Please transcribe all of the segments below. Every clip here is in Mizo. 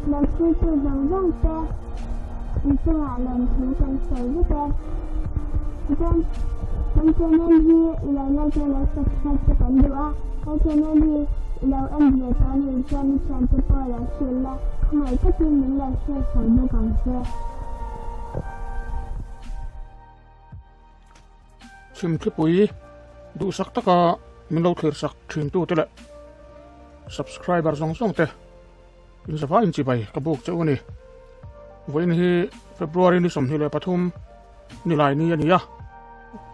Lo thiltu zawng zawng te in chungah lawmthu kan sawi vek e. Tichuan, kan channel hi i lo like a lo subscribe te kan duh a, he channel hi i lo en ve tawh anih chuan i thiante pawh lo hrilh la, khawngaih takin min lo share sak bawk ang che. Chhimthlipui duhsak taka min lo thlirsak thintute leh subscriber zawng zawng te inzava inchibai ka buk che u a ni. Vawiin hi February ni 23 nilai ni a ni a,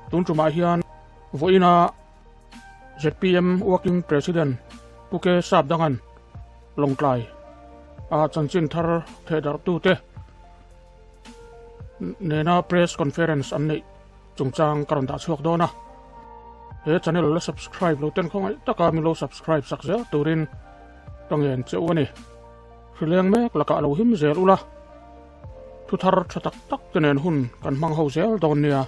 tun tumah hian vawiina zpm Working President Pu K Sapdangan Lawngtlai a chanchin thar thehdarhtute nena press conference an neih chungchang ka rawn dah chhuak dawn a. He channel la subscribe lo ten khawngaih taka min lo subscribe sak zel turin ka ngen che u a ni. Hrileng mek lakah lo him zel ula, thu thar tha tak tak te nen hun kan hmang ho zel dawn nia.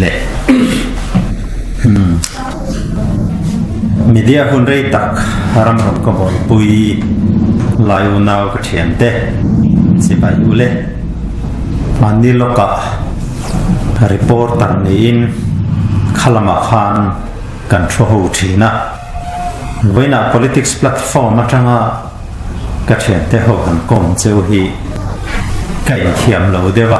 Le hmm media hun rei tak ram rawng ka bawlpui lai unau ka thian te chibai u le mahni lawkah reporter niin khalamah khan kan thu ho thin a vawiinah politics platform atanga Ka thiante ho han kawm cheu hi ka inthiam lo deuh a,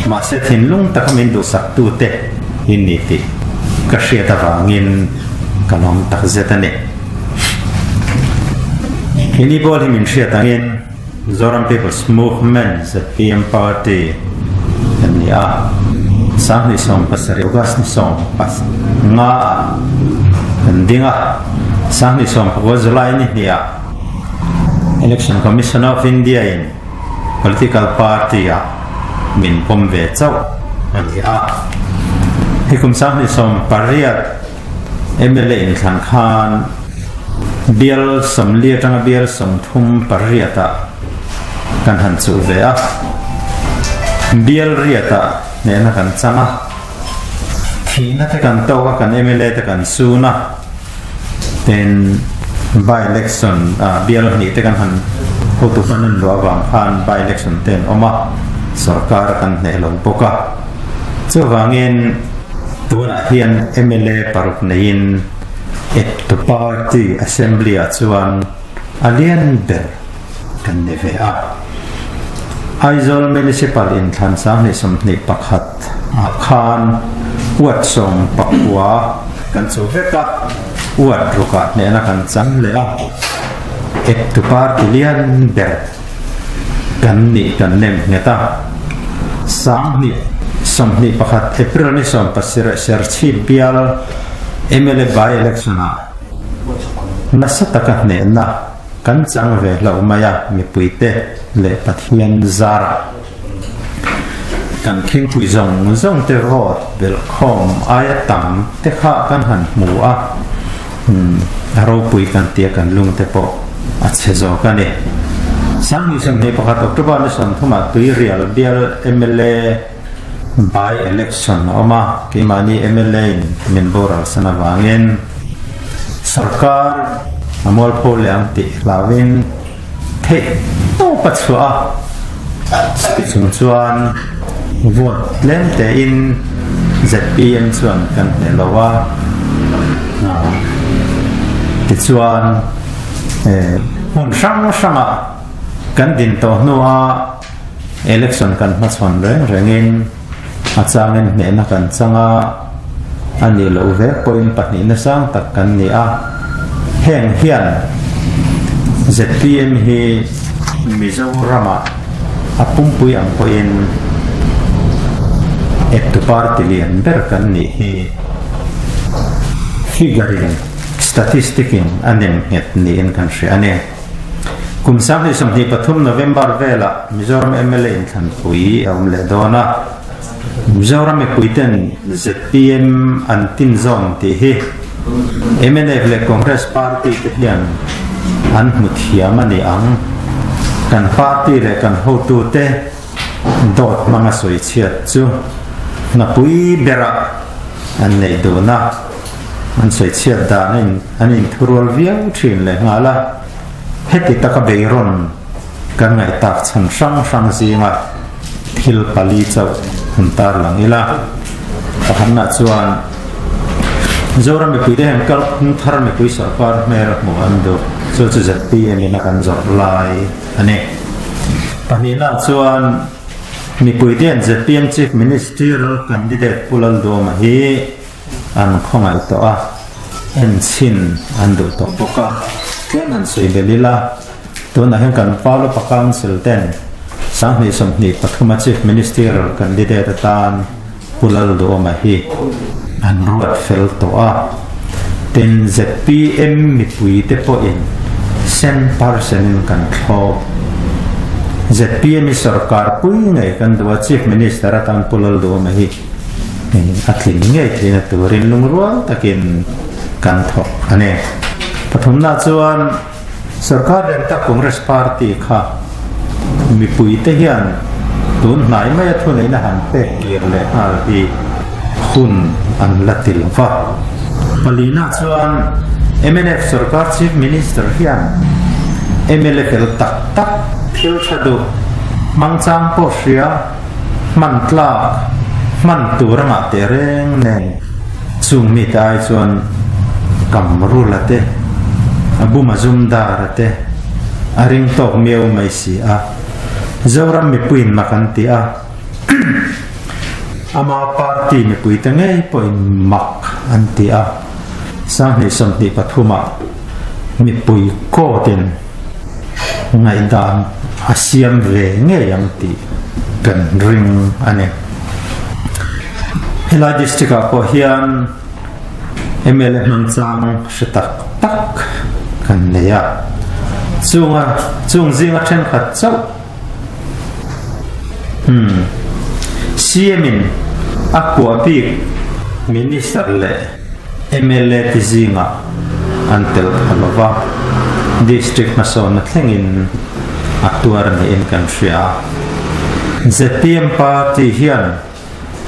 mahse thinlung taka min duhsaktute in ni tih ka hriat avangin ka lawm takzet a ni. Hini ball hi min hriat angin Zoram People's Movement, zpm Party, kan ni a, 2017 August ni 15 ah kan ding a. 2019 July ni hnih ah Election Commission of India in political party ah min pawm ve chauh a ni a. Hi kum 2018 mla inthlan khan bial 40 atanga bial 38 ah kan han chuh ve a. Bial riat ah hnehna kan chang a. Thihna te kan tawk a, kan mla te kan sun a, tin by election ah bial hnih te kan han hotu hman an luah avang khan by election te an awm a, sorkar kan hneh lo bawk a. Chuvangin tunah hian mla paruk neiin eptu party assembly ah chuan a lian ber kan ni ve a. Aizawl Municipal inthlan 2021 ah khan uat 19 kan chu vek a, uat rukah hnehna kan chang leh a, eptu party lian ber kan nih kan nem nghet a. 2021 April ni 17 Serchhip bial mla by-election ah nasa taka hnehna kan chang ve hlauh mai a, mipuite leh Pathian zarah. Kan khingpui zawng zawng te vote belh khawm aia tam te kha kan han hmu a, a ropui kan tia kan lung te pawh a chhe zawk a ni. 2021 October ni 30 ah Tuirial bial mla by election a awm a, keimahni mla in min boral san avangin sorkar a mualpho leh ang tih hlauhin, Theih tawp a chhuah a, chuti chung chuan vote tlem tein zpm chuan kan hneh lo a, tichuan hmun hrang hrangah kan din tawh hnua election kan hmachhawn reng rengin a changin hnehna kan chang a, a nih loh vek pawhin pahnihna sang tak kan ni a, heng hian zpm hi Mizoramah a pumpui ang pawhin eptu party lian ber kan nih hi figure in statistic in a nem nghet niin kan hria a ni. Kum 2023 November velah Mizoram mla inthlanpui a awm leh dawn a, Mizoram mipuiten zpm an tin zawn tih hi mnf leh Congress party te hian an hmu thiam a ni ang. Kan party leh kan hotute dawt hmanga sawi chhiat chu hnapui berah an neih dun a, an sawi chhiat dan an inthurual viau thin leh nghal a. Heti taka beirawn kan ngaihtak chhan hrang hrang zinga thil pali chauh han tarlang ila. Pakhatna chuan Zoram mipuite hian kalphung thar mipui sawrkar hmel hmuh an duh, chu chu zpm in a kan zawrh lai a ni. Pahnihna chuan mipuite hian zpm Chief Ministerial Candidate Pu Lalduama hi an khawngaih tawh a, enchhin an duh tawh bawk a, tlem han sawi belh ila. Tunah hian kan Palupa Council ten 2023 a Chief Ministerial Candidate atan Pu Lalduhawma hi an ruat fel tawh a. Tin, zpm mipuite pawhin cent percent in kan thlawp. Zpm hi sorkar pui ngei kan duh a, Chief Minister atan Pu Lalduhawma hi a tlin ngei theihna turin lungrual takin kan thawk a ni. Pathumna chuan. Sorkar rem tak Congress Party kha mipuite hian tun hnai maia thuneihna han pek kir leh nghal hi hun an la ti lo va. Palina chuan mnf sorkar Chief Minister hian mla fel tak tak thil tha duh hmangchang pawh hria hman tlak hman tur a ngah teh reng nen Chung mite ai chuan Kamrula te, Abu Mazumdara te a ring tawk miau mai si a. Zoram mipuiin mak an ti a, ama party mipuite ngei pawhin mak an ti a. 2023 ah mipui court-in ngaihdan a siam ve ngei ang tih kan ring a ni. Helai district ah pawh hian mla hmangchang hre tak tak kan nei a, chunga chung zinga thenkhat chauh hmm CM in a kuah bik minister leh mla te zingah an tel pha lo va, district hmasawnna thlengin a tuar niin kan hria a. Zpm party hian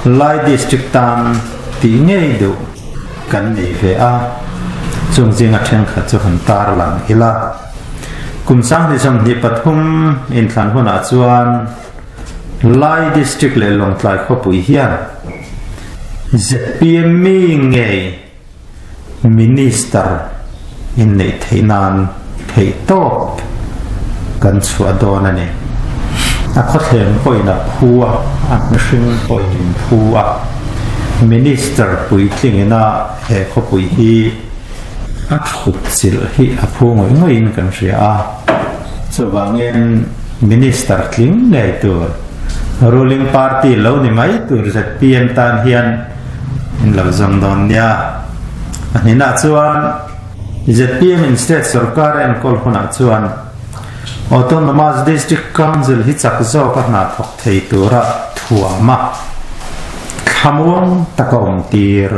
Lai district tan tih ngei duh kan nei ve a, chung zinga thenkhat chu han tarlang ila. Kum 2023 inthlan hunah chuan Lai district leh Lawngtlai khawpui hian zpm mi ngei Minister inneih theih nan theih tawp kan chhuah dawn a ni. A khawthleng pawhin a phu a, a mihring pawhin in phu a. Minister puitling ina he khawpui hi a thut chilh hi a phu ngawih ngawih in kan hria a. Chuvangin Minister tling ngei tur, ruling party lo ni mai tur zpm tan hian In lo zawm dawn nia. A hnenah chuan zpm in state sorkar a enkawl hunah chuan Autonomous District Council hi chak zawk a hna thawk thei tura thuam a thlamuang taka awm tir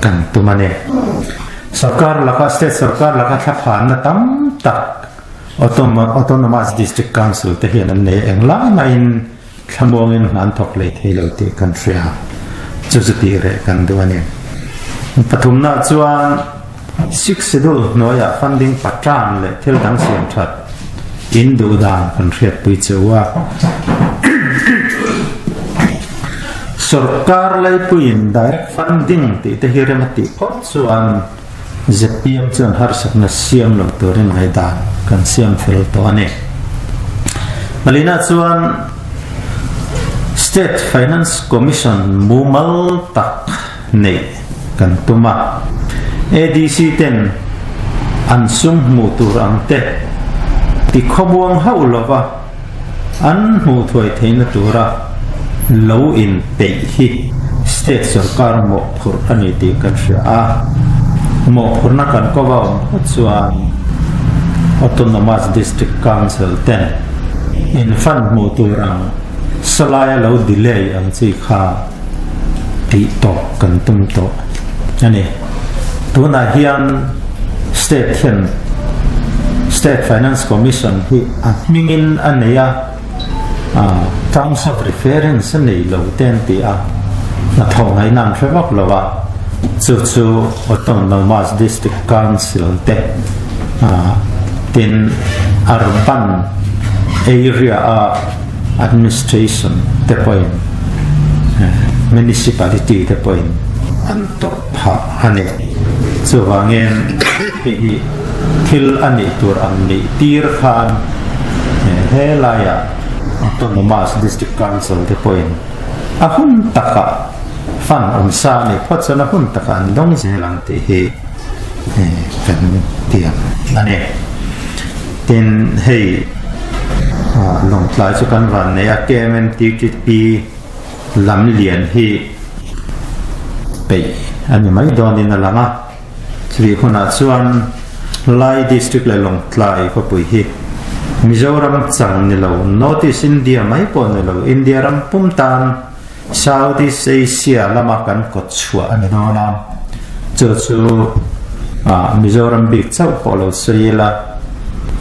kan tum a ni. Sorkar laka state sorkar laka thlaphanna tam tak Autonomous District Council te hian an nei englai mahin Thlamuangin hna an thawk lei thei lo tih kan hria. Chu chu tih reh kan duh a ni. Pathumna chuan Sixth Schedule hnuaiah funding pattern leh thil dang siam that in duh dan kan hriatpui che u a. Sorkar leipuiin direct funding tih te hi rem a tih phawt chuan Zpm chuan harsatna siam lo turin ngaihdan kan siam fel tawh a ni. Palina chuan State Finance Commission mumal tak neih kan tum a. ADC ten an sum hmuh tur ang te ti khawmuang hauh lova An hmuh thuai theihna tura lo inpeih hi state sorkar mawhphurh a ni tih kan hria a. Mawhphurhna kan ko va awm phawt chuan Autonomous District Council ten in fund hmuh tur ang salaia lo delay ang chi kha tih tawp kan tum tawh a ni. Tunah hian state hian. State Finance Commission hi a hmingin a nei a, terms of reference a nei lo te an ti a, hnathawh ngaihna an hre vak lo a, chu chu Autonomous District Council te tin Urban Area a Administration te pawhin Municipality te pawhin an tawrh phah a ni. Chuvangin hei hi thil a nih tur ang nih tir khan he laiah Autonomous District Council te pawhin a hun takah fund awm sa a nih phawt chuan a hun takah an dawng zel ang tih hi kan tiam a ni. Tin, hei Lawngtlai chu kan van nei a, KMNTTP lam lian hi peih a ni mai dawnin a lang a. Chutih hunah chuan Lai District leh Lawngtlai khawpui hi Mizoram chang ni lo, North East India mai pawh ni lo, India ram pum tan South East Asia lama kan kawt chhuah a ni dawn a. Chu chu Mizoram bik chauh pawh lo sawi ila,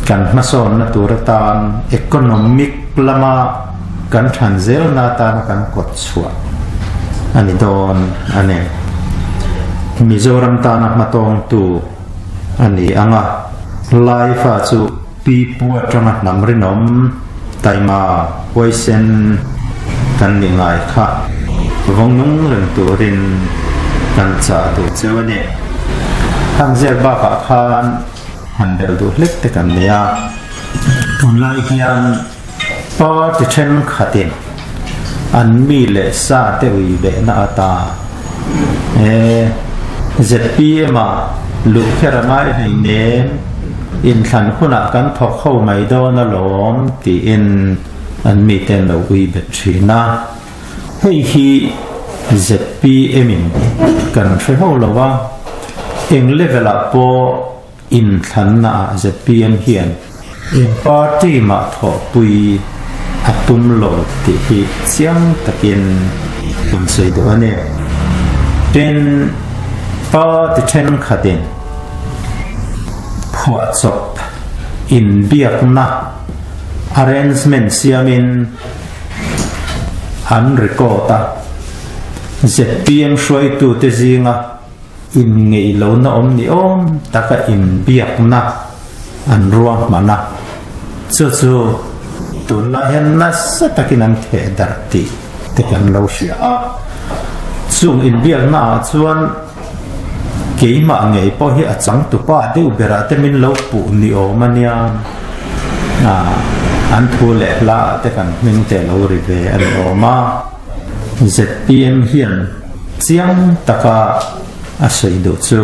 kan hmasawnna tur atan economic lama kan than zelna atana kan kawt chhuah a ni dawn a ni. Mizoram tana hmatawngtu a ni ang a, Laifa chu pipu atanga hnam rinawm taima huaisen kan nih ngai kha vawng nung reng turin kan chah duh cheu a ni. Hang ziak bakah khan han belh duh hlek te kan nei a, tunlai hian Party thenkhatin an mi leh sa te ui behna ata e zpm ah luh kher a ngai hleinem, inthlan hunah kan thawk ho mai dawn alawm tiin an mite an lo ui bet thin a. Hei hi zpm in kan hre ho lo a, eng level ah pawh Inthlanna ah zpm hian eng party mah thawhpui a tum lo tih hi chiang takin kan sawi duh a ni. Tin, party thenkhatin phuahchawp inbiakna arrangement siamin an record a, zpm hruaitute zinga Inngeih lohna awm ni awm taka inbiakna an ruahman a, chu chu tunlai hian nasa takin an theh darh tih te kan lo hria a. Chung inbiakna ah chuan keimah ngei pawh hi a changtupa deuh berah te min lo puh ni awm a nia, an thu leh hla ah te kan hming te lo ri ve a ni awm a. Zpm hian chiang taka a sawi duh chu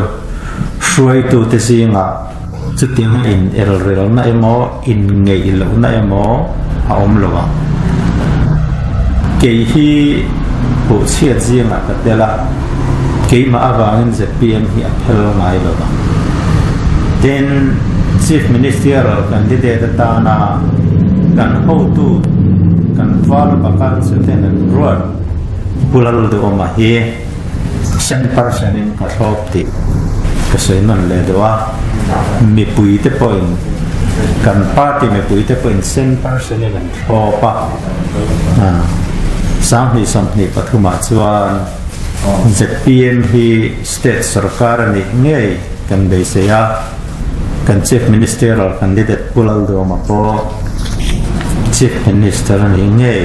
hruaitute zingah chutianga in elrelna emaw inngeih lohna emaw a awm lo ang. Kei hi puhchhiat zingah ka tel a, keimah avangin zpm hi a phel ngai lo vang. Tin, Chief Ministerial candidate atana kan hotu kan val pakhat chuten an ruat Pu Lalduhawma hi cent percent in ka thlawp tih ka sawi nawn leh duh a, mipui te pawhin kan party mipui te pawhin cent percent in an thlawp a, 2023 ah chuan zpm hi state sorkar a nih ngei kan beisei a, kan Chief Ministerial candidate Pu Lalduhawma pawh Chief Minister a nih ngei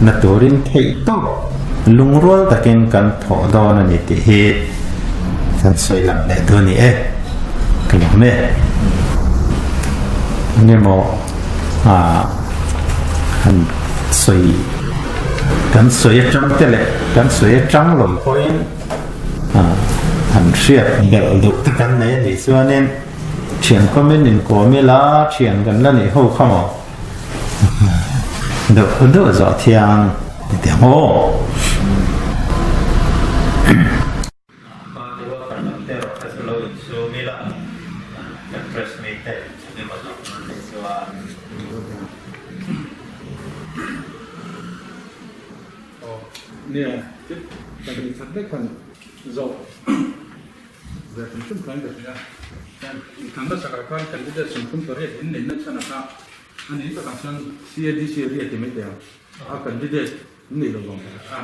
na turin theih tawp lungrual takin kan thawh dawn a ni tih hi kan sawi lang leh duh a ni e. Ka lawm e. Engemaw ah han sawi kan sawi atang te leh kan sawi atang lo pawhin han hriat belh duh te kan nei a nih chuanin thian kawmin inkawm ila thian kan la nih ho kha maw Deuh deuh zawh thiang ti teh ang aw. Party worker lam te erawh kha chu lo insum ila, kan press meet te emaw zawh nan leh chuan. Aw nia, kan inchhat vek han zawh. Ve hrim hrim khan ka hria. Chuan inthlan hmasakah khan candidate 38 in neihna chhan a kha a nih takah chuan CADC ria ti mai teh ang. A candidate in nei lo vang pakhat a,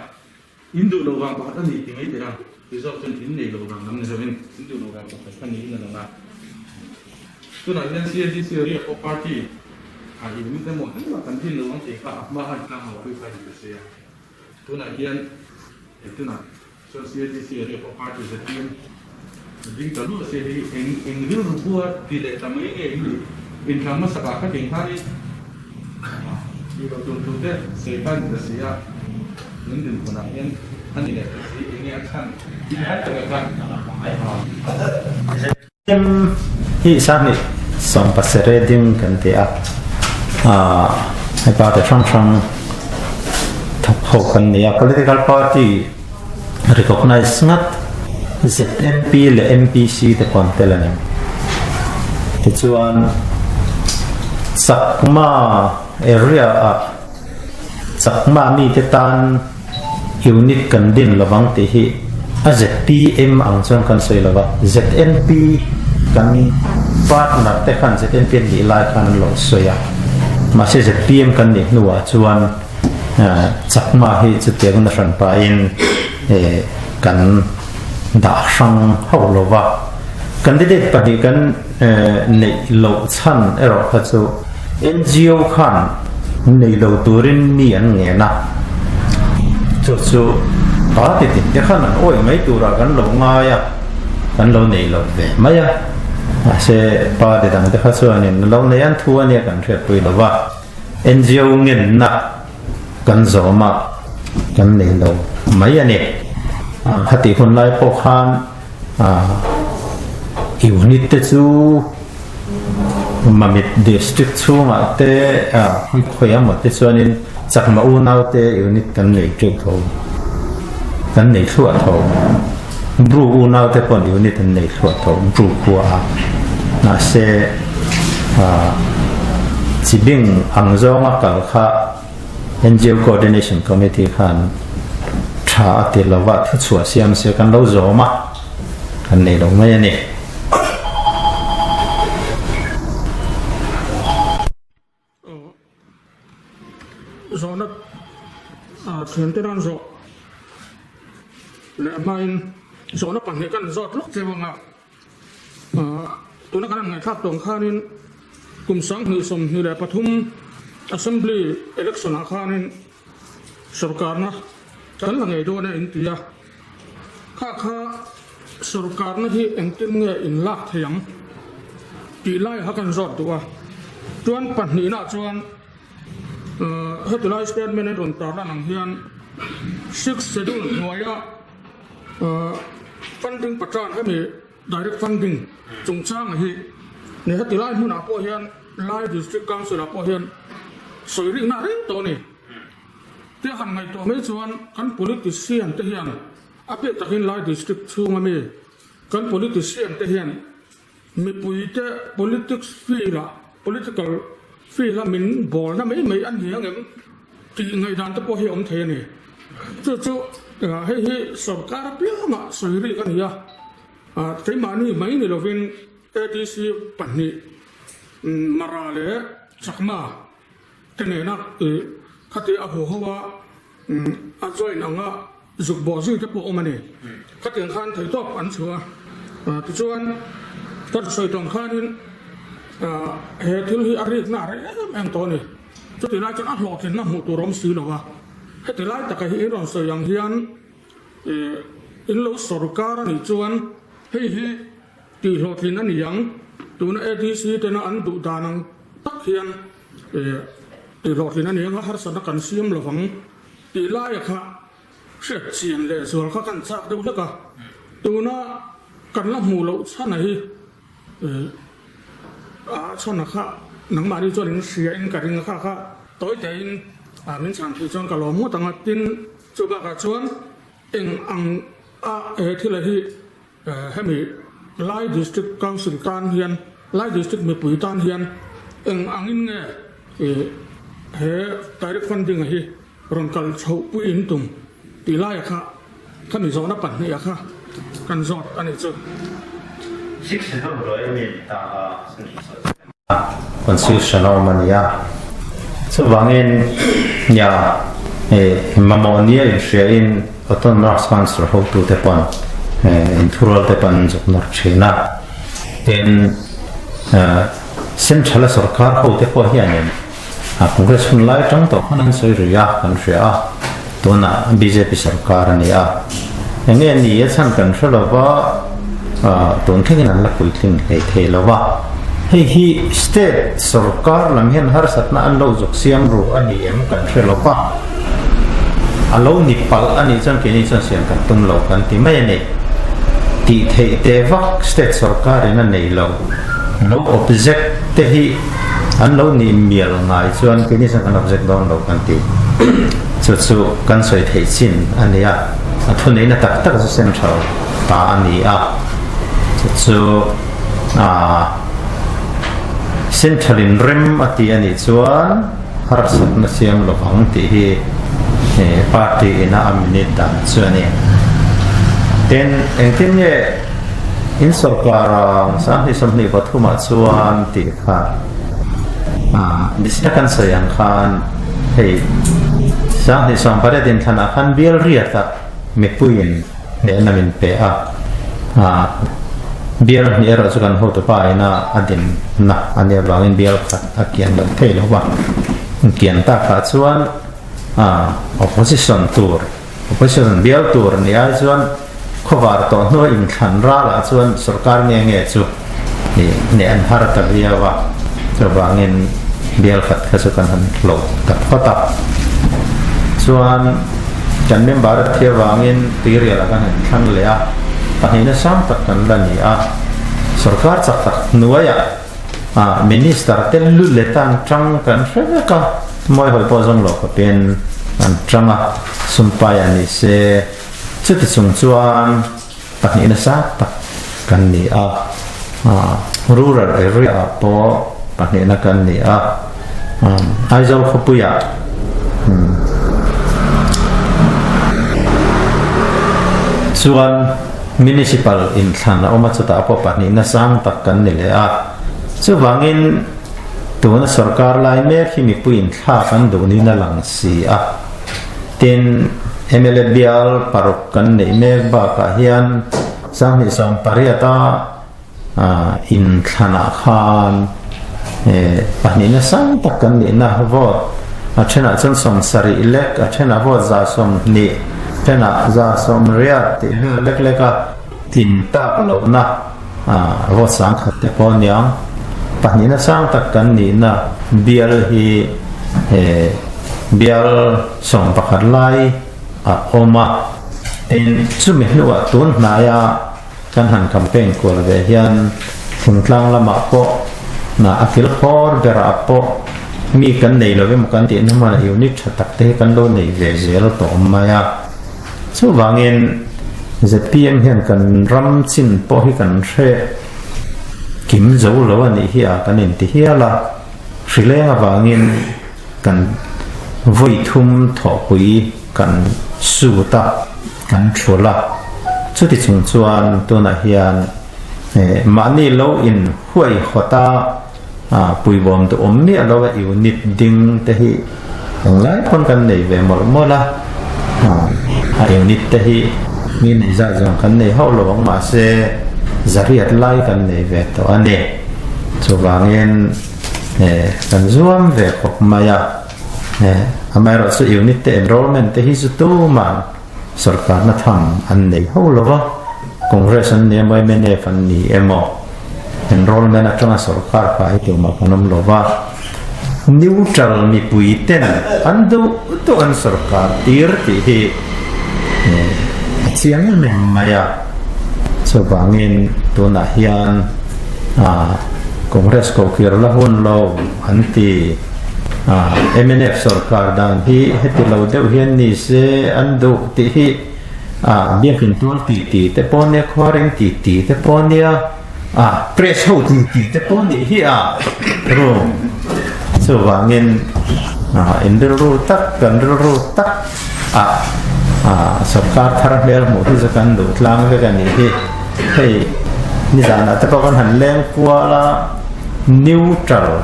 in duh lo vang pakhat a ni ti mai teh ang. Ti zawk chuan in nei lo vang lam ni lovin in duh lo vang pakhat kha niin a lang a. Tunah hian CADC ria pawh party ah in emaw engmah kan din lo ang tih kha a hma khan tlang lo pui kha in ka sawi a. Tunah hian tunah. Chuan CADC area pawh party zpm a ding ta luah se hi eng eng rilru bua ti leh ta mai nge in nih? Inthlan hmasak ah khatin khanin tih loh tur thu te sawi kha ni ta si a, tun dinhmun ah hian a ni leh ta si, eng nge a chhan tih lai tak ah khan Zpm hi 2017 ding kan ti a, hei party hrang hrang thawk ho kan ni a, political party recognize ngat ZNP leh MPC te pawh an tel a ni. Tichuan Chakma area ah Chakma mite tan unit kan din lovang tih hi a zpm ang chuan kan sawi lova, ZNP kan partner te khan ZNP an nih lai khan an lo sawi a, mahse zpm kan nih hnuah chuan Chakma hi chutiang na hran pahin kan dah hrang hauh lova, candidate pahnih kan neih loh chhan erawh kha chu NGO khan nei lo turin mi an ngen a, chu chu party tin te khan an awih mai turah kan lo ngai a, kan lo nei lo ve mai a, mahse party dang te kha chuanin lo nei an thu ania kan hriatpui lo va, NGO ngenna kan zawm a, kan nei lo mai a ni. Khatih hun lai pawh khan Unit te chu Mamit District chhungah te khawi emaw te chuanin Chakma unau te unit kan nei teuh tho, kan nei thluah tho. Bru unau te pawn unit an nei thluah tho Bru khua a. Mahse chibing ang zawnga kal kha NGO Coordination Committee khan tha a ti lova thuchhuah siam se kan lo zawm a, kan nei lo mai a ni. Zawhna thiante nan zawh leh hmain zawhna pahnih kan zawt lawk che vang a. Tuna kan han ngaihthlak tawng khanin kum 2023 Assembly Election ah khanin sawrkarna kan la ngei dawn e in ti a, kha kha sawrkarna hi engtin nge in lak thei ang tih lai kha kan zawt duh a, chuan pahnihna chuan heti lai statement an rawn tarlan ang hian sixth schedule hnuaia Funding patan hemi direct funding chungchanga hi ni heti lai hmunah pawh hian Lai District Council ah pawh hian sawi rikna reng tawh a ni. Tia han ngaihtuah mai chuan kan politician te hian a bik takin Lai District chhunga mi kan politician te hian mipuite politics field ah political field a min bawlna mai mai a ni ang em tih ngaihdan te pawh hi a awm thei a ni. Chu chu hei hi sorkar apiangah sawi rik a ni a, keimahni mai ni lovin ADC pahnih Mara leh Chakma te nena khati a haw ho a a join anga zuk bawh zui te pawh awm a ni. Khatiang khan theihtawp an chhuah a, tichuan ka sawi tawng khanin he thil hi a rikna a rei em em tawh a ni. Chuti lai chuan a hlawhtlinna hmuh tur a awm si lo a, heti lai taka hi in rawn sawi ang hian in lo sawrkar a nih chuan hei hi tih hlawhtlin a ni ang, tuna ADC tena an duh dan ang tak hian tih hlawhtlin a ni ang a, harsatna kan siam lo vang tih laia kha hriat chian leh zual kha kan chak deuh hlek a, tuna kan la hmuh loh chhan a hi a chhan a kha nangmahni chuan in hria in ka ring a kha kha tawi tein min chhan theih chuan ka lawm ngawt ang a, tin chu bakah chuan eng ang a he thil a hi Hemi Lai District Council tan hian, Lai District mipui tan hian eng angin nge he direct funding a hi rawn kal chhoh pui in tum tih laia kha khami zawhna pahniha kha kan zawt a nih chu. Constitution a awm a ni a, chuvangin nia mamawh nia inhriain Autonomous Council hotute pawn inthurual te pawn an zuk nawr thin a, tin Central a sorkar hote pawh hianin Congress hun lai atang tawh khan an sawi rih a, kan hria a, tunah bjp sorkar a ni a, eng nge ni a chhan kan hre lo va, tun thlengin an la puitling hlei thei lo va, hei hi state sorkar lam hian harsatna an lo zuk siam ru a ni em kan hre lo va, a lo ni palh a nih chuan keini chuan siam kan tum lo kan ti mai a ni. Tih theih teh vak state sorkarin a nei lo, lo object te hi an lo nih mial ngai chuan keini chuan kan object dawn lo kan ti. Chu chu kan sawi theih chin a ni a, a thuneihna tak tak chu central ta a ni a, chu chu aah central in rem a ti a nih chuan harsatna siam lo ang tih hi party ina a minute dan chu a ni. Tin, engtin nge in sorkar ang 2023 ah chuan tih kha aah disna kan sawi ang khan hei 2018 inthlanah khan bial riat a mipuiin hnehna min pe a, ah bial hnih erawh chu kan hotupa ina a dinna a nih avangin bial khat a kian lo thei lo va, kian takah chuan ah opposition tur opposition bial tur ni ai chuan khawvar tawh hnua inthlan ralah chuan sorkar nge nge chu ih hneh an har ta viau a, chuvangin bial khat kha chu kan han hlawh ta phawt a, chuan. Kan member a thi avangin tuirialah kan han thlang leh a, pahnihna sang tak kan la ni a. Sorkar chak tak hnuaiah minister te lu let an tang kan hre vek a, mawihawi pawh zawng lo khawpin an tang a, sumpai a ni se. Chuti chung chuan pahnihna sang tak kan ni a, rural area ah pawh pahnihna kan ni a, Aizawl khawpuiah chuan municipal inthlan a awm a, chutah pawh pahnihna sang tak kan ni leh a, chuvangin tuna sorkar lai mek hi mipui inthlak an duh niin a lang si a. Tin, mla bial paruk kan neih mek bakah hian 2018 a inthlanah khan pahnihna sang tak kan nihna vote a thenah chuan 70 lek, a thenah vote 120, thenah 180 tih vel lek lek a tlin tak lohna vote 10,000 te pawh a niang. Pahnihna sang tak kan nihna bial hi Bial 11 lai a awm a, tin chumi hnuah tun hnaia kan han campaign kual ve hian thingtlang lamah pawh na a kil khawr berah pawh mi kan nei lo emaw kan tihna hmanah unit tha tak te hi kan lo nei ve zel tawh mai a. Chuvangin zpm hian kan ram chin pawh hi kan hre kim zo lo a nih hi a kan inti hial a. Hrileng avangin kan vawi thum thawhpui kan sut a, kan thul a. Chuti chung chuan tunah hian mahni lo in huai hawt a, puibawm duhawm miah lo a unit ding te hi englai pawn kan nei ve mawlh mawlh a. A unit te hi mi nei zat zawng kan nei hauh lo ang mahse zariat lai kan nei ve tawh a ni. Chuvangin kan zuam ve khawp mai a, amaherawh chu unit te enrollment te hi chu tumah sorkarna tham an nei ho lo va, Congress an ni emaw mnf an ni emaw enrollment atanga sorkar kha hi tumah kan awm lo va, neutral mipui ten an duh duh an sorkar tir tih hi a chiang em em mai a. Chuvangin tunah hian Congress kohkir la hun lo an ti. Mnf sorkar dan hi heti lo deuh hian ni se an duh tih hi biakin tual ti ti te pawh nia, khuaring ti ti te pawh nia, press ho ti ti te pawh nih hi a ru. Chuvangin in rilru tak kan rilru tak a sorkar thar hmel hmuh hi chu kan duh tlang vek a nih hi. Hei. Nizanah te pawh kan han leng kual a, neutral,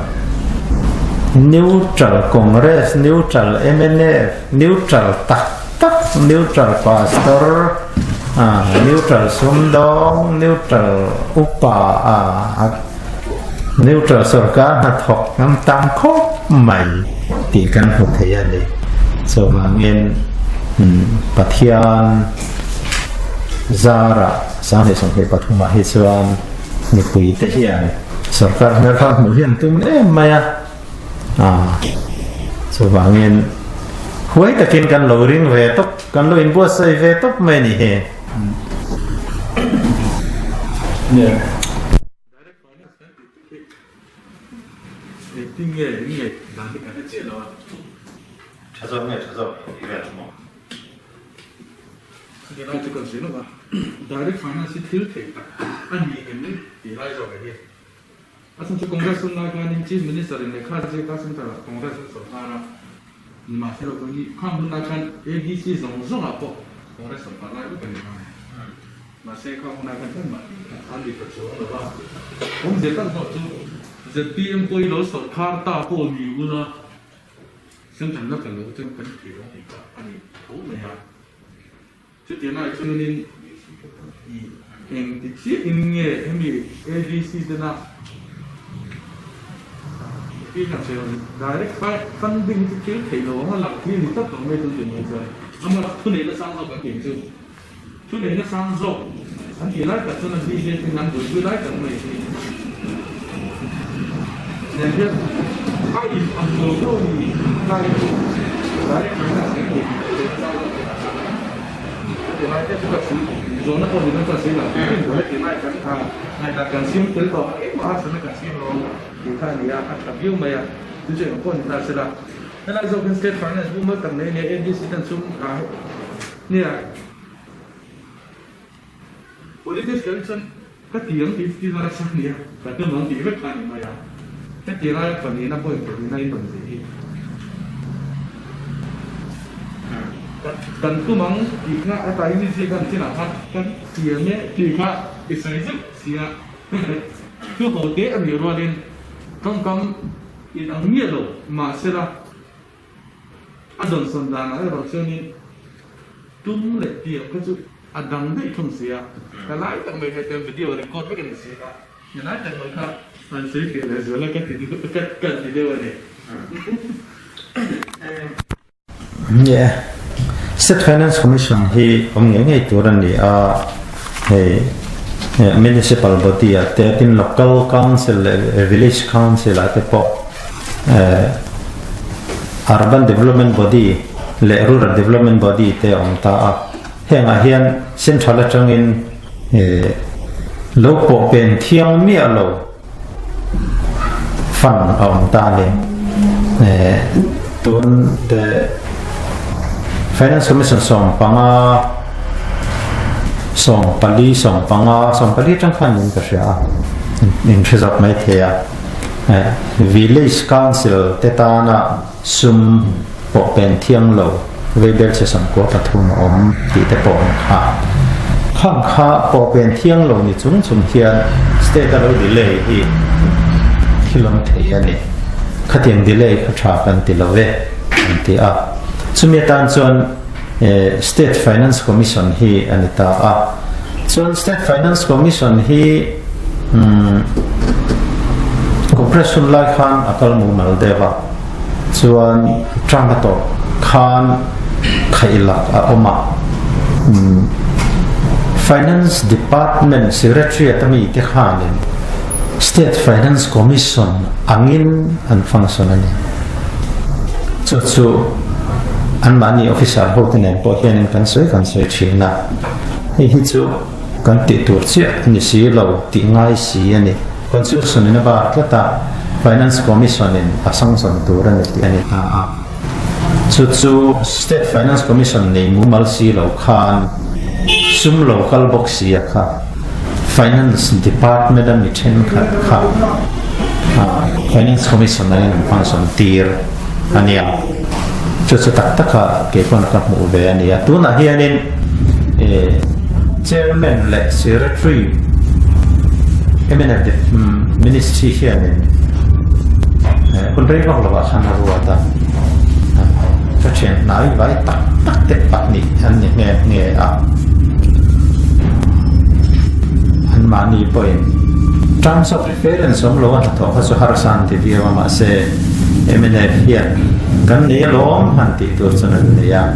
neutral Congress, neutral mnf, neutral tak tak, neutral pastor, ah neutral sumdawng, neutral upa ah neutral sorkar hnathawk an tam khawp mai tih kan hmu thei a ni. Chuvangin Pathian zarah 2023 ah hi chuan mipuite hian sorkar hmeltha hmuh hi an tum em mai a, chuvangin huai takin kan lo ring ve tawp, kan lo inbuatsaih ve tawp mai a ni hi. Tha zawk nge tha zawk i vel maw? Khati lai chu kan sawi lova, direct finance hi thil theih tak a ni em tih lai zawk hi. A chhan chu Congress hun lai khanin Chief Minister in lehkha ziak a Central ah Congress an sawrkar a, nimahsela pawh hi khang hun lai khan ADC zawng zawngah pawh Congress sawrkar lai vek a ni kha. Mahse khang hun lai khan engmah an ni ta chuang lo va. Awmzia tak zawk chu zpm pawh hi lo sawrkar ta pawh ni ula Central la kal lo chuan kan thei lo tih kha a ni tho mai a. Chutiang lai chuanin i eng ti chiahin nge hemi ADC tena i kan sawi ang direct funding hi chu thil theih lo ang a lang hi a ni tlat lo mai tun tih mai chuan ama thuneihna sang zawk an tih chu thuneihna sang zawk an tih lai tak chuan a BJP in an buaipui lai tak mai hi nen hian a in ang lo deuh a ni lai chu direct finance kan tih Tilai te chu ka si zawhna pawh ni dawn chuan si lo tin tilai kan tha ngaihdan kan sim tel tawh a engmah harsatna kan sim lo tih kha a ni a, a tha viau mai a chu chu engpawh ni ta sela helai zawk hian state finance mumal tak nei nia ADC ten sum a nia politics kan chuan ka ti ang tih chu ti nasa nia ka tum ang tih vek kha a ni mai a heti laia palina point palina in rawn zir hi kan tum ang tih kha a tlai ni ziak a ni chinah khan kan siam e tih kha i sawi zeuh sia thu ho te a nih rualin tawngkam in ang miah lo mahsela A dawnsawn danah erawh chuanin tum leh tiang kha chu a dang daih thung si a, ka lai tak mai kha chuan video record vek a ni si a, ka lai tak mai kha han sawi fiah leh zual a ka ti deuh ka ka ti deuh a ni. Nia, State Finance Commission hi awm ngei ngei tur a ni a, hei Municipal body ah te tin Local Council leh Village Council ah te pawh Urban Development Body leh Rural Development Body te a awm ta a, hengah hian Central atangin lo pawh pen thiang miah lo fund a awm ta a ni. Tun the Finance Commission 15, 14, 15, 14 atang khan niin ka hria a, in hre zawk mai thei a. Village Council te tana sum pawh pen thiang lo veibel che 13 a awm tih te pawh an kha. Khang kha pawh pen thiang lo ni chung chung hian state a lo delay hi thil awm thei a ni. Khatiang delay kha tha kan ti lo e an ti a. Chumi atan chuan State Finance Commission hi a ni ta a. Chuan State Finance Commission hi Congress hun lai khan a kal mumal deuh a, chuan term a tawp khan khaih lak a awm a. Finance Department Secretary ata mi te khanin State Finance Commission angin an function a ni. Chu chu anmahni officer ho te nen pawh hianin kan sawi kan sawi thin a, hei hi chu kan tih tur chiah a ni si lo tih ngai si a ni. Constitution in a bar tlat a, Finance Commission in a sanction tur a ni tih a ni ta a. Chu chu State Finance Commission nei mumal si lo khan sum lo kal bawk si a kha Finance Department a mi thenkhat kha Finance Commission angin an function tir a nia. Chu chu tak taka kei pawn ka hmuh ve a nia. Tunah hianin Chairman leh Secretary. Mnf Ministry hianin hun rei vak lovah khan a ruat a, ka thian hnai vai tak tak te pahnih an ni nghe nghe a, anmahni pawhin terms of reference awm lo a hnathawh kha chu harsa an ti viau a, mahse mnf hian kan nei alawm han tih tur chuan an nei a,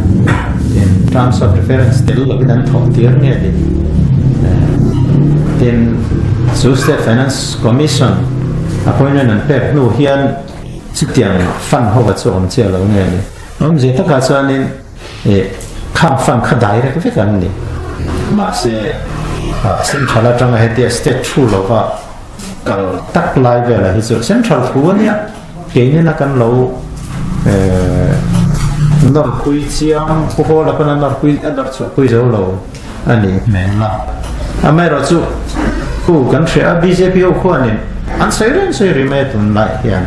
tin terms of reference tel lovin an thawh tir nge ni. Tin, chu State Finance Commission appointment an pek hnu hian chutiang fund ho chu awm chiah lo nge ni. Awmzia takah chuanin ih khang fund kha direct vek an ni. Mahse, Central atanga hetia state thu lova kal tak lai velah hi chu Central thu a nia. Keinin a kan lo nawrpui chiang, Pu Hawla pawn a nawrpui a nawr chhuahpui zo lo a nih hmel a. Amaherawhchu chu kan hria a, bjp ho khuanin an sawi reng sawi rih mai a tunlai hian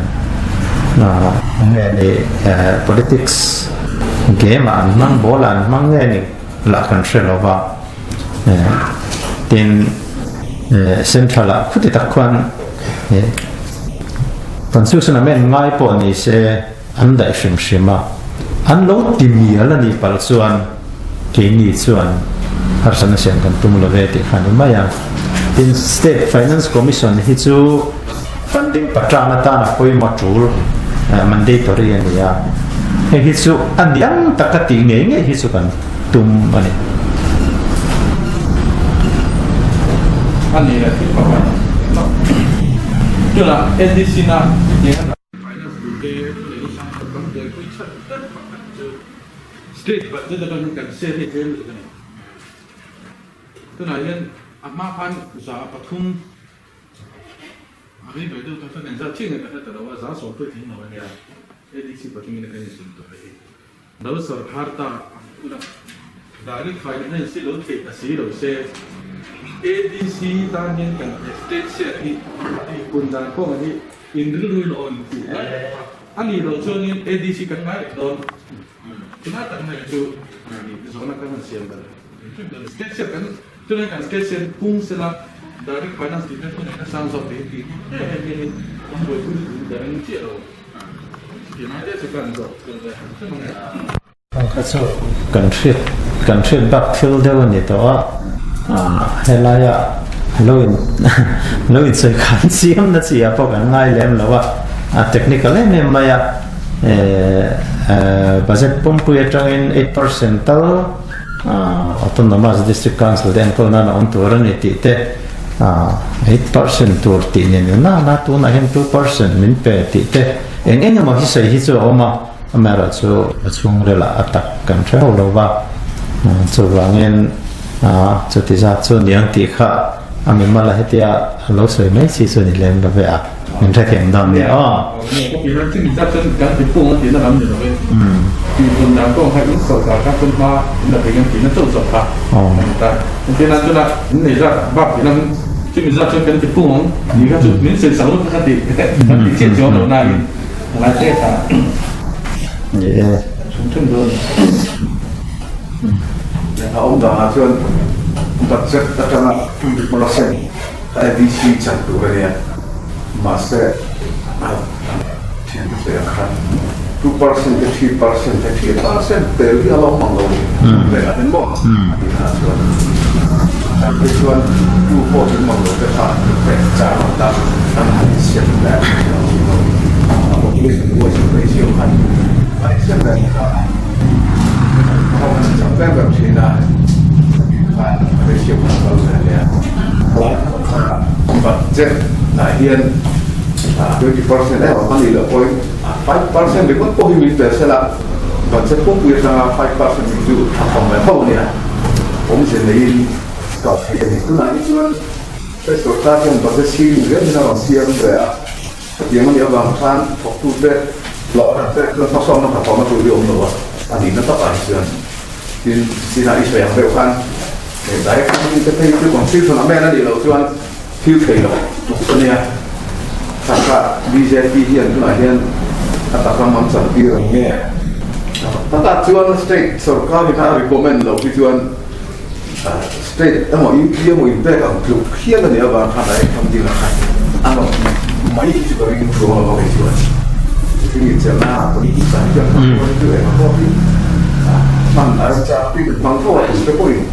nge ni politics game ah an hmang, ball ah an hmang nge ni lah kan hre lo va. Tin, Central ah khuti tak khuan Constitution amend ngai pawh ni se an daih hrim hrim a, an lo ti mial a nih palh chuan keini chuan harsatna siam kan tum lo ve tih kha a ni mai a. Tin, State Finance Commission hi chu funding paṭan atan a pawimawh ṭul, mandatory a ni a, hei hi chu a ni ang taka tih ngei ngei hi chu kan tum a ni. A ni leh thil pakhat tunah NDC na hetiang a Finance duh te thu leh hrang hrang kan buaipui chhan ber pakhat chu State budget atangin kan share hi tlem lutuk a ni. Tunah hian a hma khan 3% a rei ve deuh tak tak engzat chiah nge ka hre ta lo a, 10% pawh i tling lo a nia ADC pathum in a kan inzun tawh hi. Lo sawrkhar ta ang ula. Direct finance hi lo theih ta si lo se, ADC tan hian kan state share hi tih hun dan kawngah hi in rilru in awn tih lai tak a, a nih loh chuanin ADC kan ngai leh dawn. Tunah tak mai chu zawhna kan han siam belh. State share kan tunah kan state share hi pung sela direct finance tih te thunei nasang zawk te hi tih em em hianin kan buaipui lutuk in ka ring chiah lo. Kha chu kan hriat kan hriat bak thil deuh a ni tawh a, helaia lo in lo insawi khan chiam na chi ah pawh kan ngai lem lo a, a technical em em mai a, budget pumpui atangin 8% tal Autonomous District Council te enkawl nan a awm tur a ni tih te, 8% tur tih ni ni na na tunah hian 2% min pe tih te eng eng emaw hi sawi hi chu a awm a, amaherawhchu a chhungrilah a tak kan hre ho lo va, chuvangin chuti zat chu niang tih kha a mimal a hetia a lo sawi mai chi chu ni lem lo ve a, min hrethiam dawn nia aw. A awm danah chuan budget atanga percent ADC chan tur a nia mahse a thiante sawi ang khan 2% te 3% te 3% tel hi a lo hmang lo leh a ni maw a tih kha chuan an phei chuan tu pawh tling mang lo te kha pek char ang ta an han insiam leh a population voice ratio khan a insiam leh kha a chak ber ber thin a khan ratio khan a kal ve hle a budget ah hian 20% emaw a nih loh pawhin 5% ringawt pawh hi min pe sela budget pumpui atanga 5% min chu a thawm ve tho a nia awmze neiin kal theih a ni. Tunah hi chuan sorkar hian budget sirin zel hian a rawn siam ve a. Hetiang a nih avang khan thawktute hlawhna te chuan hmasawnna hnathawhna tur hi a awm lo a, a nihna takah hi chuan tin chinah i sawi ang deuh khan he direct funding te phei chu constitution amend a nih loh chuan thil thei lo a nia. Kha kha bjp hian tunah hian a tak ram an chan tir ang nge? Takah chuan state sorkar hi kha a recommend loh hi chuan. State emaw UP emaw inpek ang tluk hial a nih avang khan a income deal a khan a nawm mai hi chu ka ring chuang lo a kei chuan mihring inchhelna ah politics ah hi chuan hman pawh hi chu engah pawh hi hman a remchang a tui hmang fo a tute pawhin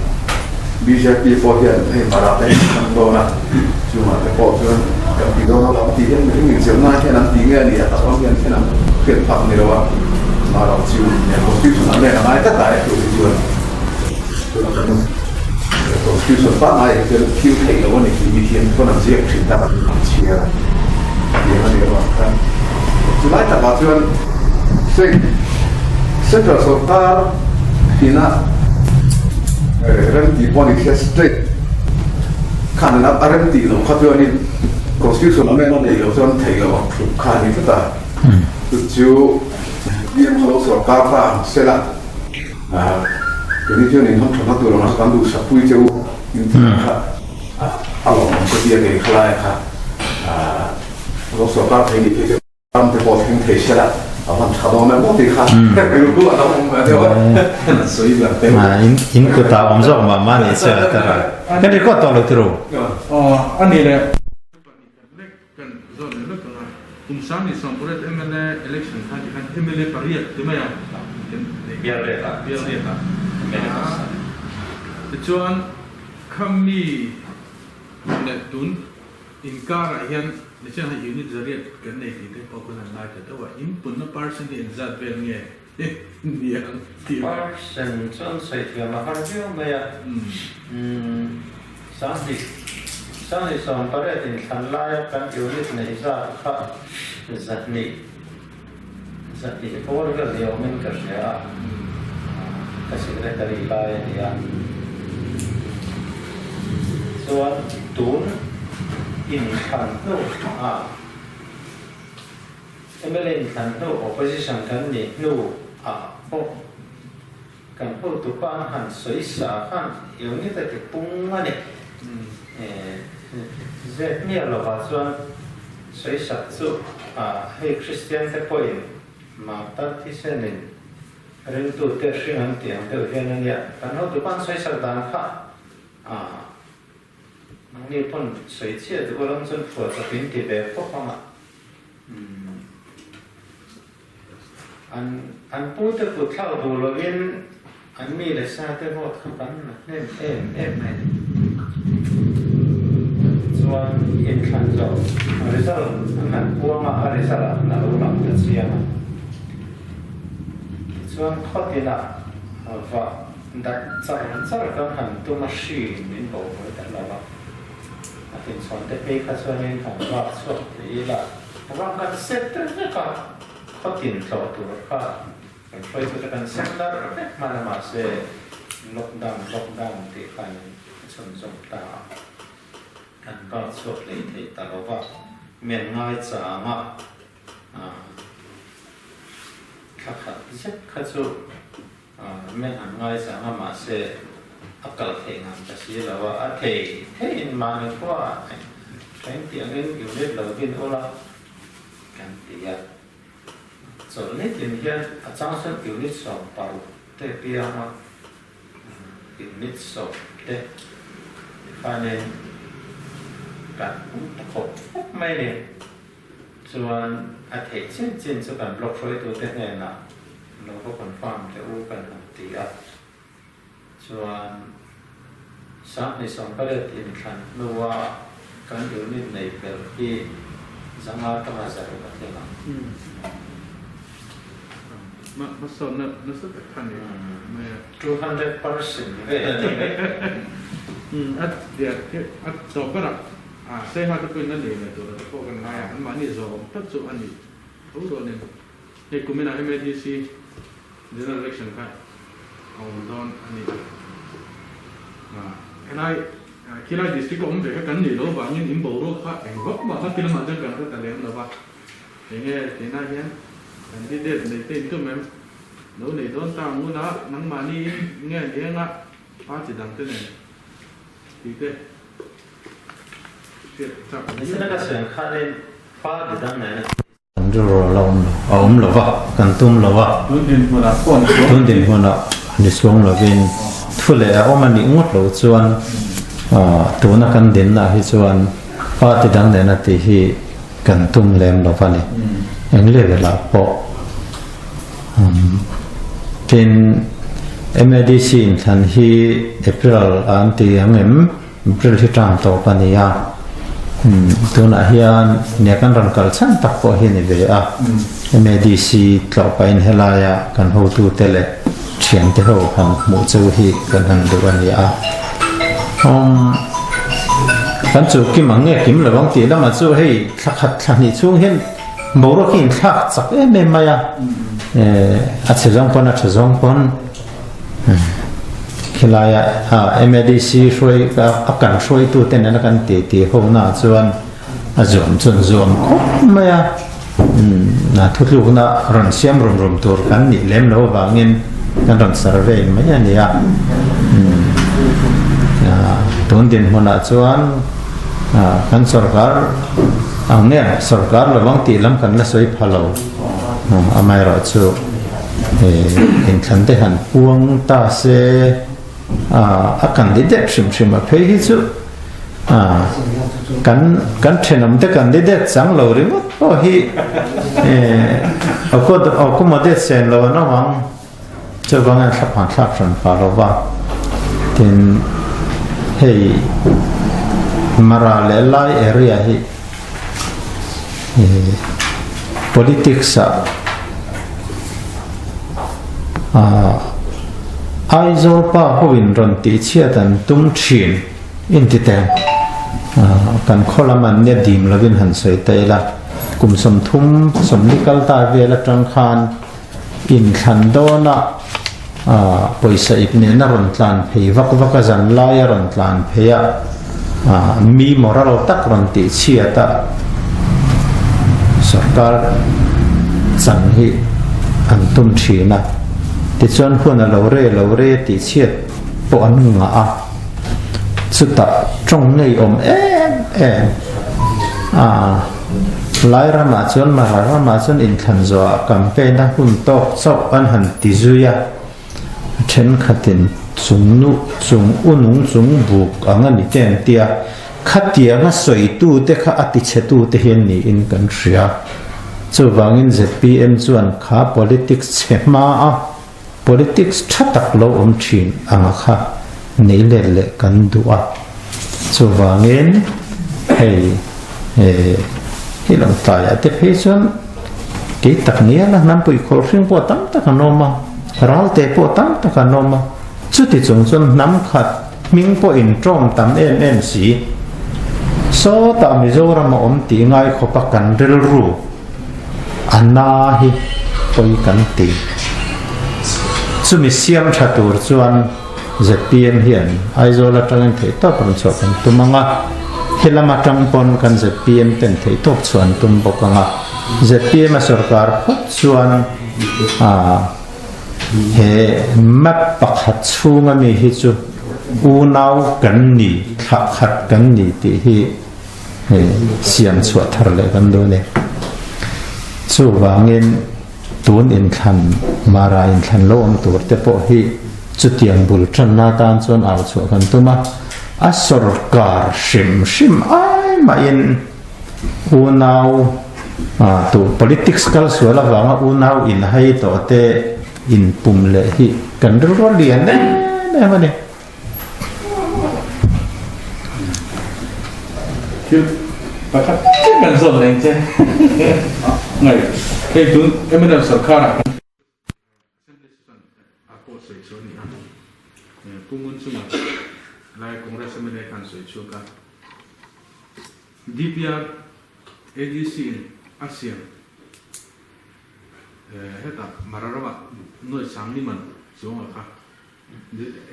bjp pawh hian hei mara te an hmang dawn a chungah te pawh chuan kan ti dawn a tih hian mihring inchhelna hian an ti nge a ni a tak ram hian hian an hriat phak ni lo a mara chu constitution ah nen a ngai tlat a he thu hi chuan. Constitution pangngai hi chuan thil theih loh a ni tih mi hian pawn an ziak thin tak an chhiar a, tiang a nih avang khan chulai takah chuan state central sorkar ina remtih pawh a ni sia state khan a remtih loh kha chuanin constitution amendment a neih loh chuan theih loh ang tluk kha a ni tlat a, chu chu PM kha lo sorkar ta ang sela. Keini chuan in hawng thatna tur anga kan duhsak pui che u in tih kha a lawmawm ka ti a, kei khalai kha lo sorkar thei nih phei chu ram te pawh thleng thei sela a van tha dawn em aw tih kha rilru a lo awm ve deuh a, an sawi lang deuh. In kutah awm zawk mah mah nih chu a tara. Kan record tawh lo tiro. Aw a ni le. Lek kan zawt leh lek ang a, kum 28 mla election khan tikhan mla pariat ti mai a, kan nei Bial riat ah. Bial riat ah. Mla pasarih. Tichuan khami leh tun inkarah hian nichian ha unit zariat kan nei tih te pawh kan han ngai ta deuh a, in punna percent hi engzat vel nge niang tih leh. Percent chuan sawi thiam a har viau mai a, 2000 2018 inthlan laia kan unit neih zat kha 200 200 bawr vel ni awmin ka hria a, ka secretary lai a ni a. Chuan tun inthlan hnu ah. Mla inthlan hnu opposition kan nih hnu ah pawh kan hotupa an han sawi sa khan unit a ti pung a ni. Zep miah lovah chuan sawi sak chu hei Kristian te pawhin martar thisenin ringtute hring an tih ang deuh hian a nia. Kan hotupa an sawi sak dan kha Nangni pawn sawi chiah duh alam chuan phuah chawp in ti ve khawp ang a. Umm. An an pute kut thlak duh lovin an mi leh sa te vote kha kan la hnem em em mai a ni. Chuan inthlan zawh result an han puang a, a result ah khan a lo lang ta chiang a. Tichuan khawtinah vah Darh char char kan han tum a hri min bo buai ta lo a, a tinchhawn te phei kha chuanin han vak chhuak thei ila, ram kan set vek a, khaw tin tlawh tur kha kan hruaitu te kan sem darh vek hman a mahse lockdown lockdown tih khan a chhunzawm ta a, kan vak chhuak hlei thei ta lo va, men ngai chang a. Thla khat zet kha chu Men an ngaizang a mahse a kal theih ngang ta si lo a, a thei theiin mahni khua ah thain tih angin unit lo din ula kan ti a. Chawlhni tin hian a chang chuan unit 16 te piang a, unit 10 te khanin kan hmu ta khawp khawp mai a ni. Chuan a theih chin chin chu kan block hruaitute hnenah lo va confirm teh u kan han ti a. Chuan 2018 inthlan hnua kan unit nei ber hi zanga tanga zaruk a thleng ang. Hmasawnna nasa tak kha ni mai a. 200% vel a ni mai. A a tawp berah. A Saiha te pawhin a nei leh tur a te pawh kan ngai a, anmahni zawm tak chu a ni tho dawnin hei kuminah MADC General Election kha a awm dawn a ni a. Helai khilai district a awm ve kha kan nih loh vangin in boruak kha eng vak mah kha khilamah chuan kan hre ta lem lo va, enge tinah hian candidate nei te in tum em? Lo nei dawn ta ang ngun a, nangmahni in nge ni anga party dang te nen tih te. Kan rilru a la awm lo, a awm lo va, kan tum lo va. Tun dinhmunah ni chuang lovin Thu leh a awm a nih ngawt lo chuan tuna kan dinna hi chuan party dang nena tih hi kan tum lem lo va ni. Eng level ah pawh tin MADC inthlan hi April ah an ti ang em? April hi term tawp a ni a, tunah hian nia kan rawn kal chhan tak pawh hi a ni ve a, MADC tlawh pahin helaia kan hotute leh thiante ho han hmuh cheu hi kan han duh a ni a. Umm kan chu kim ang nge kim lo ang tih lamah chu hei thla khat thla hnih chhung hian boruak hi inthlak chak em em mai a, a chhe zawng pawn a tha zawng pawn. Khilaia MADC hruai a kan hruaitute nena kan titi ho na chuan a zuam chuan zuam khawp mai a, thutlukna rawn siam rum rum tur kan nih lem lo avangin kan rawn survey mai a ni a. Tun dinhmunah chuan kan sorkar ang nge sorkar lovang tih lam kan la sawi pha lo, amaherawhchu. Inthlan te han puang ta se a candidate hrim hrim a phei hi chu kan kan thenawm te candidate chang lo ringawt pawh hi accommodate sen lo an awm ang chuvangin a thlaphan thlak hran pah lo va tin hei Mara leh Lai area hi Politics ah Aizawl pa ho in rawn tih chhiat an tum thin in ti teng. Kan khaw lam an nia dim lovin han sawi ta ila. Kum 30 40 kal ta vel atang khan inthlan dawnah Pawisa ip nena rawn tlan phei vak vak a, zan laia rawn tlan phei a, mi moral tak rawn tih chhiat a, sorkar chang hi an tum thin a, tichuan hun a lo re lo re tih chhiat pawh an ngah a, chutah tawng ngei awm em em a. Lai ramah chuan Mara ramah chuan inthlan zawhah campaign a hun tawk chauh an han ti zui a, thenkhatin chung nu chung u nung chung buk ang a ni te an ti a, khatianga sawitute kha a tichhetute hi an niin kan hria. Chuvangin zpm chuan kha politics chhe hma a politics tha tak lo awm thin anga kha nei let leh kan duh a, chuvangin hei hi lo tlaiah te phei chuan kei tak ngial a hnampui khawlh hring pawh tam tak an awm a, ralte pawh tam tak an awm a, chuti chung chuan hnam khat hming pawh intawm tam em em si. Sawtah Mizoram a awm tih ngai khawpa kan rilru. A na hi pawi kan ti. Chumi siam tha tur chuan zpm hian Aizawl atangin theihtawp rawn chhuah kan tum ang a, helam atang pawn kan zpm ten theihtawp chhuah an tum bawk ang a. Zpm a sorkar phawt chuan he map pakhat chhunga mi hi chu unau kan ni, thlah khat kan ni tih hi Hei siam chhuah thar leh kan duh a ni. Chuvangin tun inthlan, Mara inthlan lo awm tur te pawh hi chutiang bul tanna atan chuan au chhuah kan tum a. A sorkar hrim hrim ai mahin unau tu politics kal sual avanga unau inhai tawh te inpum leh hi kan rilru lian em em a ni. Thil pakhat chiah kan zawn reng che. Ngai, hei tun mnf sarkar ah kan Assembly session a pawh sawi chhuah a ni a. Pu Ngun chunga lai Congress mla khan sawi chhuak a. DPR ADC in a siam hetah Mara ramah nuai sang ni man chuangah kha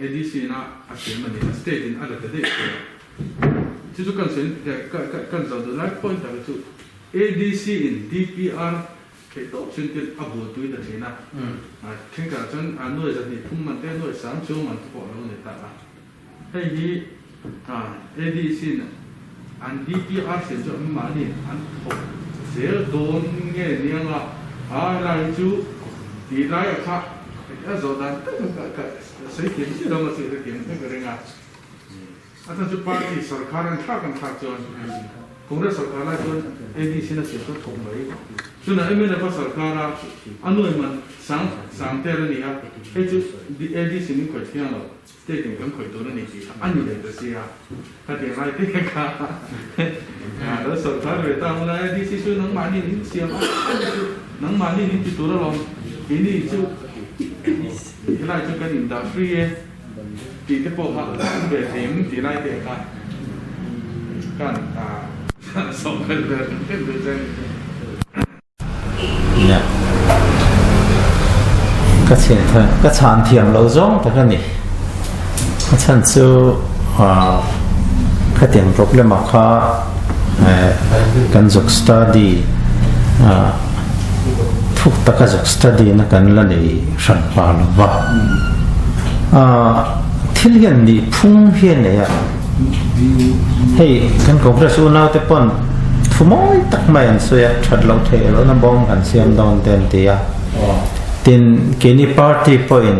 ADC in a a siam a ni a, state in a la ta daih thei a. Chu chu kan sawi kan zawh duh lai point tak hi chu ADC in DPR theih tawp chuan thil a buaipui ta thin a. Thenkhatah chuan a nuai zahnih thum man te, nuai sang chuang man te pawh a lo ni ta a. Hei hi ADC in an DPR siam chu an mahni an thawk zel dawn nge niang a, a helai hi chu tih laiah kha. A zawh dan tak ka ka sawi thiam chiah lo mahse ka thiam vek reng a. A chhan chu party sorkar an thlak an thlak chuan Congress sorkar lai chuan ADC na siam chu thawk mai. Chunah MNF a sorkar a, a nuai man sang sang tel a ni a, hei chu ADC min khawih thiang lo. State in kan khawih tur a ni tih a ni leh ta sia, khatiang lai te kha lo sawrkar ve ta ang lai a, DC chu nangmahni in siam a, ani chu nangmahni in ti tur alawm, keini chu helai chu kan indah free e tih te pawh kha an ve thei ang tih lai te kha kan sawrkar ve ve che a ni. Ka ka chhan thiam lo zawng tak a ni. A chhan chu khatiang problem ah kha kan zuk study thuk taka zuk study na kan la nei hran pa lo va. Thil hian nih phung hi a nei a. Hei kan Congress unau te pawn thu mawi tak mai an sawi a, that loh theih lohna bawm kan siam dawn te an ti a. Tin, keini party pawhin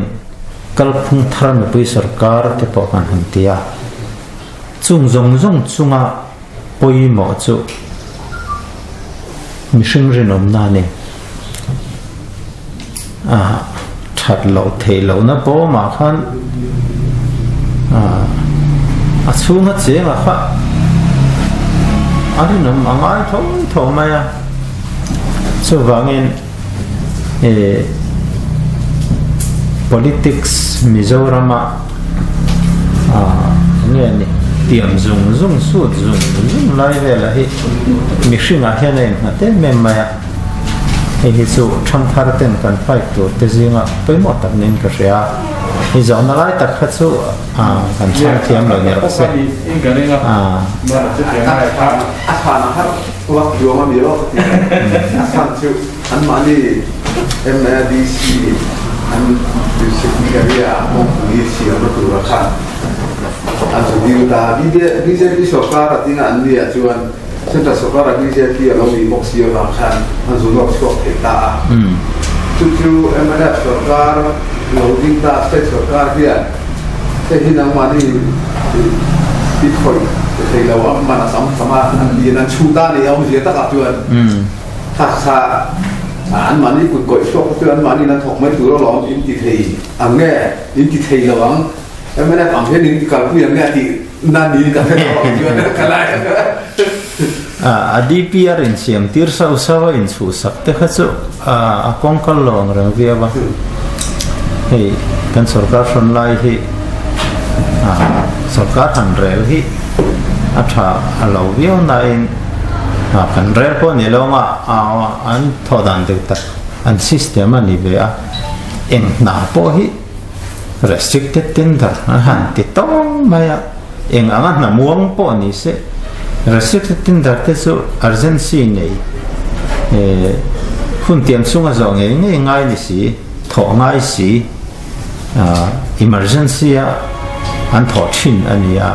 kalphung thar mipui sorkar te pawh kan han ti a. Chung zawng zawng chunga pawimawh chu mihring rinawmna a ni. A that loh theih lohna bawmah khan a chhunga chengah kha a rinawm a ngai tho tho mai a. Chuvangin eh politics Mizorama eng nge ni tiam zung zung sut zung zung lai velah hi mihringah hian a innghat em em mai a. Hei hi chu ṭhangthar ten kan fight tur te zinga pawimawh tak niin ka hria a, i zawhna lai tak kha chu kan chhang thiam lo ni rawh se. A chhan a har vak duang a ni lo ka ti a, a chhan chu anmahni MADC an secretary a kawngpui siamna tura khan an zu dil ta a, bjp sorkar a tinga an nia chuan Central sorkara bjp a lo nih bawk si avang khan an zu nawk chhuak thei ta a. Chu chu mnf sorkar lo ding ta state sorkar hian hei hi nangmahni i khawih thei lo a, man a tam tam a, an lian an chhu ta a nih awmzia takah chuan kha kha anmahni kut kawih chhuak kha chu anmahni in an thawk mai tur alawm in ti thei ang nge in ti thei lo ang. Mnf ang hian in kalpui ang nge a tih na niin ka hre tawh ang chuan ka lai A DPR insiam tir sauh sauh a inchhuhsak te kha chu a kawng kal lo ang reng viau a. Hei kan sorkar hrawn lai hi sorkar han rel hi a tha a lo viau nain kan rel pawh ni lo anga an thawh dan deuh tak an system a ni ve a. Eng hna pawh hi Restricted tender an han ti tawng mai a, eng anga hna muang pawh ni se, restricted tender te chu urgency nei hun tiam chhunga zawh ngei ngei ngai ni si, thawh ngai si, emergency a an thawh thin a ni a,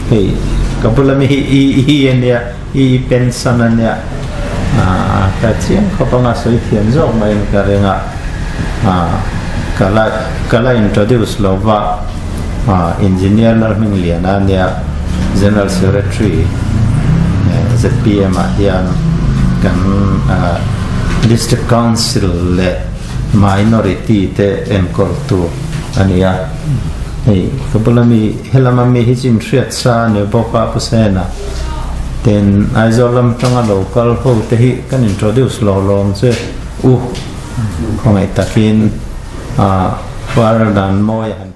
hei ka bula mi hi EE a nia, EE pension a nia, ka chiang khawp anga sawi thiam zawk maiin ka ring a. Ka la ka la introduce lo va, Engineer Lalhmingliana a nia, General Secretary zpm ah hian kan District Council leh Minority te enkawltu a ni a. Hei ka bula mi helama mi hi chu inhriat sa a ni bawk a Pu Sena ten Aizawl lam tanga lo kal ho te hi kan introduce lo lawm che. U, khawngaih takin a par dan mawi a han.